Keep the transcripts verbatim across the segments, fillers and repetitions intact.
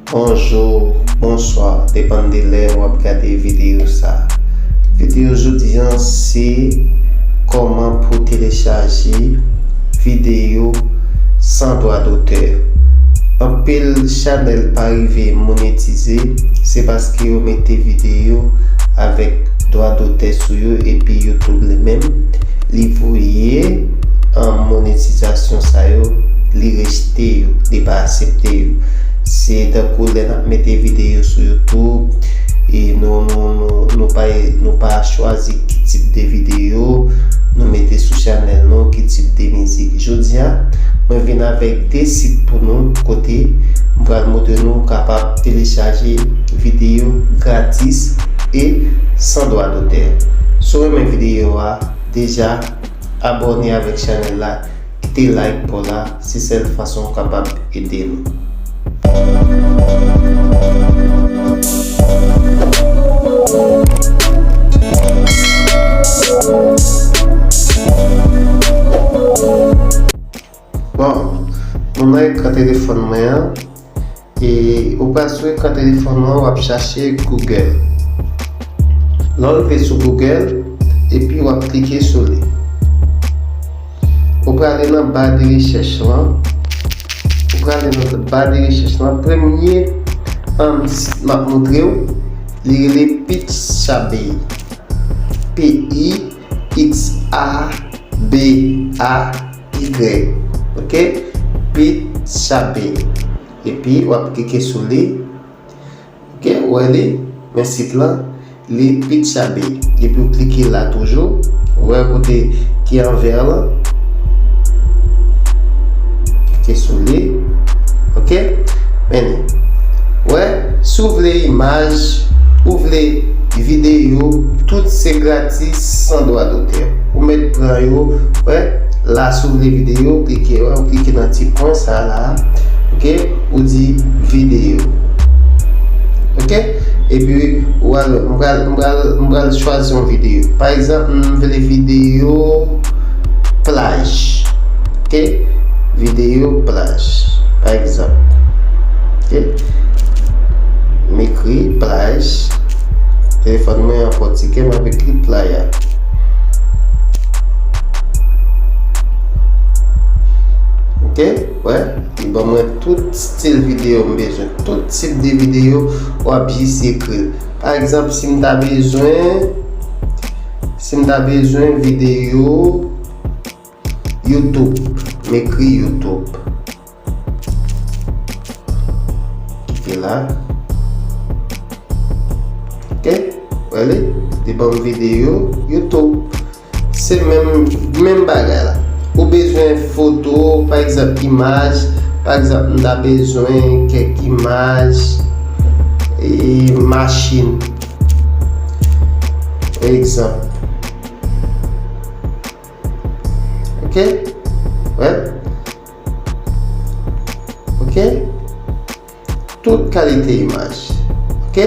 Bonjou, bonswa, depann de lè w ap gade videyo sa. Videyo jodi a se kòman pou telechaje videyo san dwa dotè. Anpil chanèl pa rive monetize, se paske yo mete videyo avèk dwa dotè sou yo, epi YouTube li menm, li voye, um, monetizasyon sa yo, li rejte yo, li pa aksepte yo. Se tankou lè n ap mete videyo sou YouTube, e nou, nou, nou, nou pa, nou pa chwazi ki tip de videyo nou mete sou chanèl nou, ki tip de mizik. Jodi a, mwen vin avèk de sit pou nou, kote m pral montre nou kapab telechaje videyo gratis e san dwa dotè. Si w renmen videyo a, deja abòne avèk chanèl la, kite like pou la, se sèl fason w kapab ede nou. Bon, nou nan ekran telefòn mwen an, e ou pral sou ekran telefòn mwen, w ap chache Google. Lè w rive sou Google, epi w ap klike sou li. Ou prale nan ba de rechèch lan. Ou prale nan ba de rechèch lan. Premye, um, sit m ap montre w, li rele Pixabay. P I X A B A Y. Ok? Pixabay. Epi w ap klike sou li. Ok? Ou wè li? Men sit lan, li Pixabay. Epi w klike la toujou. Ou wè kote ki an vè lan? Klike sou li. Ok? Men li. Wè, si w vle imaj, ou vle videyo, tout se gratis, san dwa dotè. Ou mèt pran yo, wè, la si w vle videyo, klike, wè, ou klike nan ti pwen sa la, ok, ou di videyo. Ok? Epi, ou al, m pral, m pral, m pral chwazi yon videyo. Pa egzanp, m vle videyo plaj. Ok? Videyo plaj, pa egzanp. Ok? M ekri plaj. Telefòn mwen an pòtigè, m ap ekri playa. Ok? Wè? Li ban mwen tout stil videyo m bezwen. Tout tip de videyo, w ap jis ekri l. Pa egzanp, si m ta bezwen, si m ta bezwen videyo YouTube, m ekri YouTube. Klike la. Ok? Wè li? Li ban m videyo YouTube. Se menm, menm bagay la. Ou bezwen foto, pa egzanp, imaj. Pa egzanp, m ta bezwen kèk imaj, e, machin. Egzanp. Ok? Wè? Ok? Tout kalite imaj. Ok?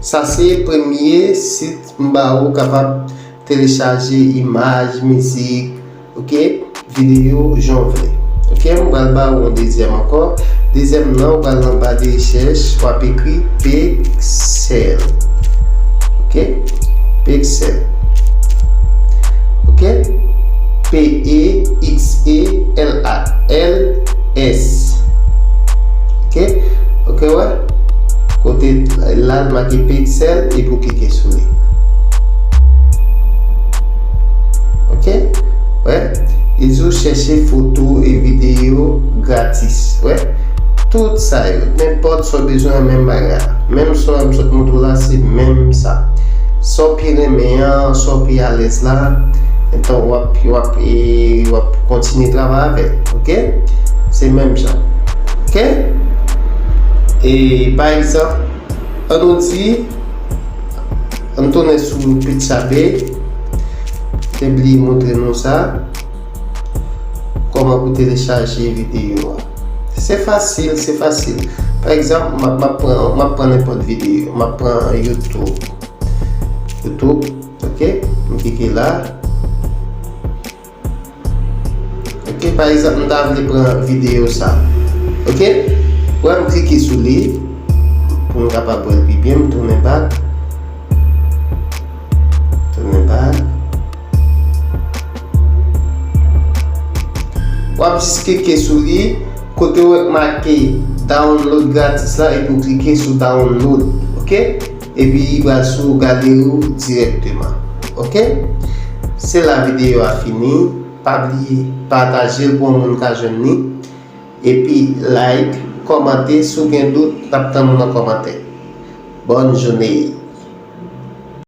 Sa se premye sit m ba ou kapab telechaje imaj, mizik, ok? Videyo, jan w vle. Ok? M pral ba ou yon dezyèm ankò. Dezyèm nan, ou pral nan ba de rechèch, w ap ekri Pexel. Ok? Pexel. Ok? P E X E L A L S. Ok? Ok, wè? Kote la, l make Pexel, epi w klike sou li. Ok? Wè? Li di w chèche foto e videyo gratis. Wè? Tout sa yo, nenpòt sa w bezwen, menm bagay la. Menm sa w m sot montre w la, se menm sa. Sa w pi renmen an, sa w pi alèz la, entan w ap, w ap, e, w ap kontinye travay avè l. Ok? Se menm jan. Ok? E, pa egzanp, ann nou di, ann tounen sou Pixabay. Te bliye montre nou sa. Kòman pou telechaje videyo a. Se fasil, se fasil. Pa egzanp, m ap, m ap pran, m ap pran nenpòt videyo. M ap pran YouTube. YouTube, ok? M klike la. Ok, pa egzanp, m ta vle pran videyo sa. Ok? Wè, m klike sou li. Pou m kapab wè l pi byen, m tounen back. Tounen back. W ap jis klike sou li, kote w wè k make download gratis la, epi w klike sou download, oke? Epi li pral sou galri w dirèkteman, oke? Se la videyo a fini. Pa bliye pataje l pou yon moun ka jwenn li. Epi like, kòmante, si w gen dout, n ap tann ou nan kòmantè. Bòn jounen!